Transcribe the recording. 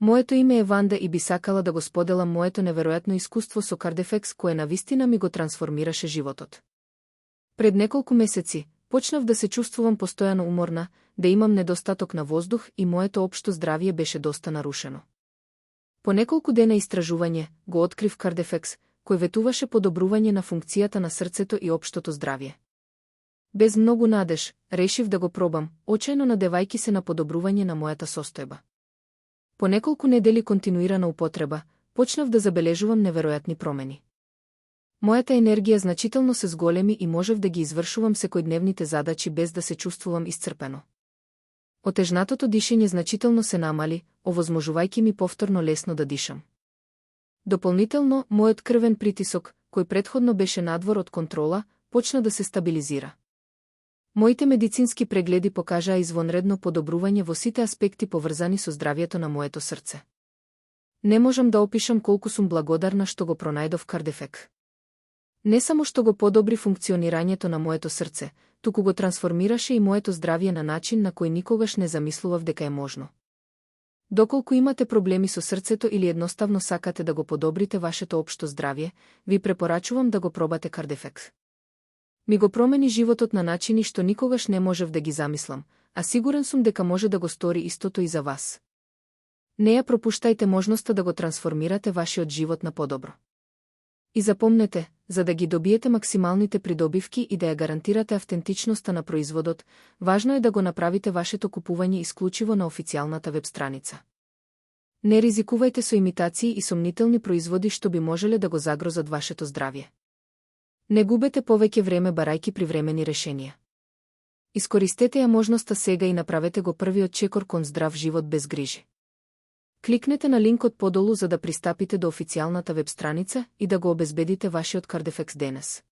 Моето име е Ванда и би сакала да го споделам моето неверојатно искуство со Кардефекс кое навистина ми го трансформираше животот. Пред неколку месеци почнав да се чувствувам постојано уморна, да имам недостаток на воздух и моето општо здравје беше доста нарушено. По неколку дена истражување го открив Кардефекс, кој ветуваше подобрување на функцијата на срцето и општото здравје. Без многу надеж, решив да го пробам, очајно надевајки се на подобрување на мојата состојба. По неколку недели континуирана употреба, почнав да забележувам неверојатни промени. Мојата енергија значително се зголеми и можев да ги извршувам секојдневните задачи без да се чувствувам исцрпено. Отежнатото дишење значително се намали, овозможувајќи ми повторно лесно да дишам. Дополнително, мојот крвен притисок, кој претходно беше надвор од контрола, почна да се стабилизира. Моите медицински прегледи покажаа извонредно подобрување во сите аспекти поврзани со здравјето на моето срце. Не можам да опишам колку сум благодарна што го пронајдов Кардефекс. Не само што го подобри функционирањето на моето срце, туку го трансформираше и моето здравје на начин на кој никогаш не замислував дека е можно. Доколку имате проблеми со срцето или едноставно сакате да го подобрите вашето општо здравје, ви препорачувам да го пробате Кардефекс. Ми го промени животот на начини што никогаш не можев да ги замислам, а сигурен сум дека може да го стори истото и за вас. Не ја пропуштајте можноста да го трансформирате вашиот живот на подобро. И запомнете, за да ги добиете максималните придобивки и да ја гарантирате автентичноста на производот, важно е да го направите вашето купување исклучиво на официјалната веб страница. Не ризикувајте со имитации и сомнителни производи што би можеле да го загрозат вашето здравје. Не губете повеќе време барајки привремени решенија. Искористете ја можноста сега и направете го првиот чекор кон здрав живот без грижи. Кликнете на линкот подолу за да пристапите до официјалната веб страница и да го обезбедите вашиот Кардефекс денес.